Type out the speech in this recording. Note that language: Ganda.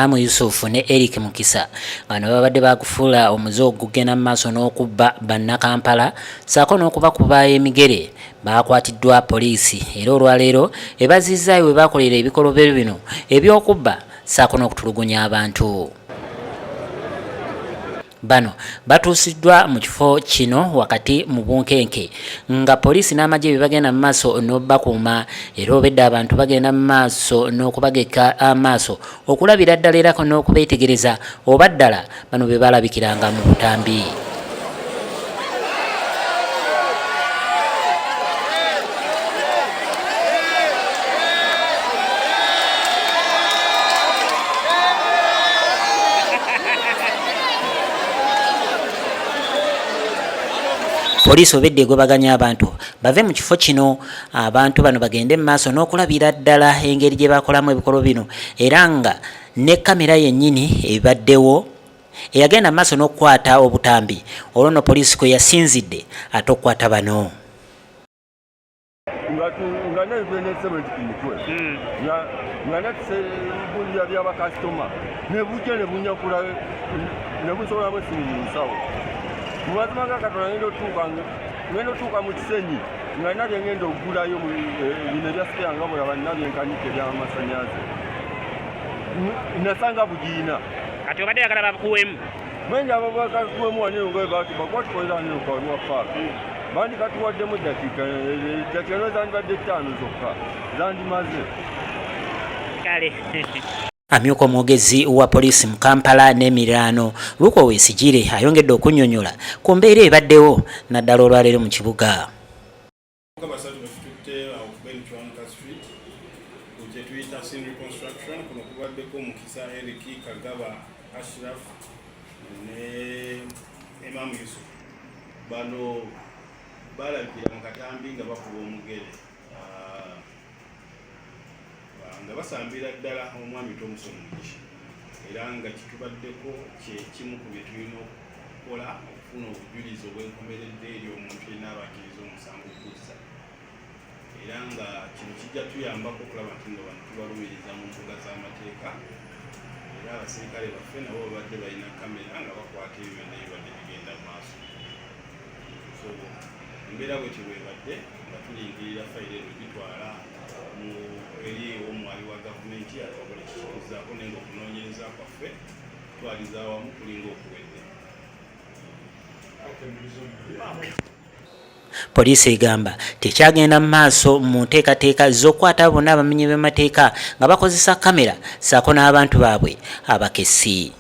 Imaamu Yusuf ne Eric Mukisa nga bano babadde bagufuula omuze ogugenda mu maaso n'okubba Bannakampala ssaako n'okubakuba emigere baakwatiddwa poliisi era olwaleero ebazizzaayo we bakolera ebikolobero bino eby'okubba ssaako n'okutulugunya abantu. Bano batuusiddwa mu kifo kino wakati mu bunkenke nga poliisi n'amagye bye bagenda mu maaso n'obakuuma era obedda abantu bagenda mu maaso n'okubageka amaaso okulabira ddala era n'okubeetegereza oba ddala bano be balabikiranga mu butambi. Poliisi obedda egobaganya abantu bave mu kifo kino. Abantu bano bagende mu maaso n'okulabira ddala engeri gye bakolamu ebikolwa bino era nga ne kamera yennyini ebaddewo eyagenda mu maaso n'okukwata obutambi olwo nno poliisi kwe yasinzidde ate okukwata bano. Nga nebwenese bwenti ku mutwe nga natise bulya byabakasitoma nebujja nebunyakula nebusobolamu esimu mu nsawo. Mu mazima ga Katonda ngenda otuuka mu Kisenyi nga nabye ngenda okugulayo bino ebya spare nga bwolaba nabye nkanika ebyamasannyalaze nasanga bugiina. Kati obadde oyagala bakuwemu? Mwenja bakakuwemu wano nga bakwatukolera wano kwa paaka bandikatuwaddemu eddakiika eddakiika zandibadde 5 zokka zandimaze. Kale. Amyuka omwogezi wa poliisi mu Kampala n'emiriraano Luke Owoyesigyire ayongedde okunnyonnyola ku mbeera ebaddewo naddala olwaleero mu kibuga. Basatu betututte awo ku Ben Kiwanuka Street ku kye tuyita scene reconstruction. Kuno kubaddeko Mukisa Eric, Kagaba Ashraf ne Imam Yusuf. Bano balabikira mu katambi nga bakuba omugere nga basambira ddala omwami Thompson Mugisha, era nga kitubaddeko kyekimu ku bye tulina okukola okufuna obujulizi obwenkomeredde eri omuntu yenna abakkiriza omusango okuzza, era nga kino kijja tuyambako okulaba nti nga bano tubalumiriza mu mbuga z'amateeka. Era abaserikale baffe nabo babadde balina kamera nga bakwata ebyo byonna ebibadde bigenda mu maaso. So embeera bwetyo bwebadde nga tulindirira fayiro eno gitwala mu eri ow'omuwaabi wa gavumenti atwagala ekikituzaako, naye nga okunoonyereza kwaffe twaliza awamu kulinga okuwedde. Poliisi egamba tekyagenda mu maaso mu nteekateeka z'okukwata bonna abamenyi b'amateeka nga bakozesa kamera ssaako n'abantu baabwe abakessi.